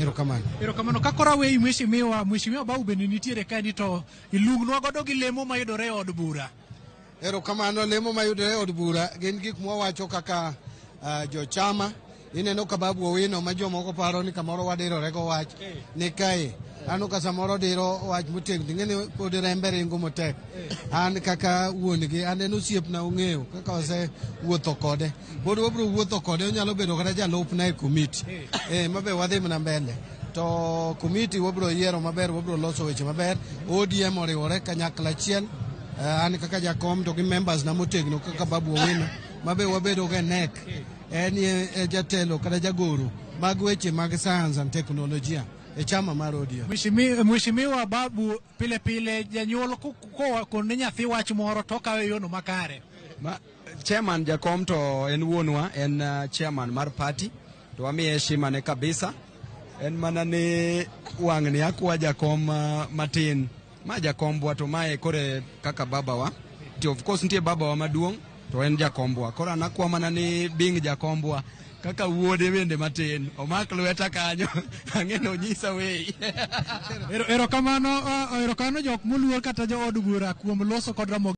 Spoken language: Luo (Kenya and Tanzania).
Erokamano. Erokamano. Ka koro aweyi mheshimiwa, mheshimiwa Babu bende nitiere kaendi to iluongnwa godo gi lemo mayudore e od bura. Erokamano. Lemo mayudore e od bura gin gik mwawacho kaka jochama. Ineno ka Babu Owino ma jomoko paro ni kamoro wadirore go wach ni kae aneno ka samoro diro wach motegno ing'e ni pod rembe ringo motek an kaka wuon gi an en osiepna ong'eyo kaka wasewuotho kode pod wabiro wuotho kode onyalo bedo kata jalupna e komiti mabe wadhi mana mbele to komiti wabiro yiero maber wabiro loso weche maber ODM oriwore kanyakla achiel an kaka jakom to gi members na motegno kaka Babu Owino mabe wabedo go e NEC en e jatelo kata jagoro mag weche mag science and teknolojia e chama mar ODM. Mheshimiwa Babu, pile pile janyuol kone nyathi wach moro to okawe e yono makare. Chairman jakom to en wuonwa, en chairman mar party to wamiye heshima ne kabisa. En mana ni wang'ni akwa jakom matin ma jakombwa to mae kore kaka babawa. To of course nitie babawa maduong' to en jakombwa. Koro an akwa mana ni bing jakombwa kaka wuode bende matin omak lweta kanyo ang'e ni onyisa wei. Erokamano, erokamano jok moluor kata jood bura kuom loso kod Ramogi.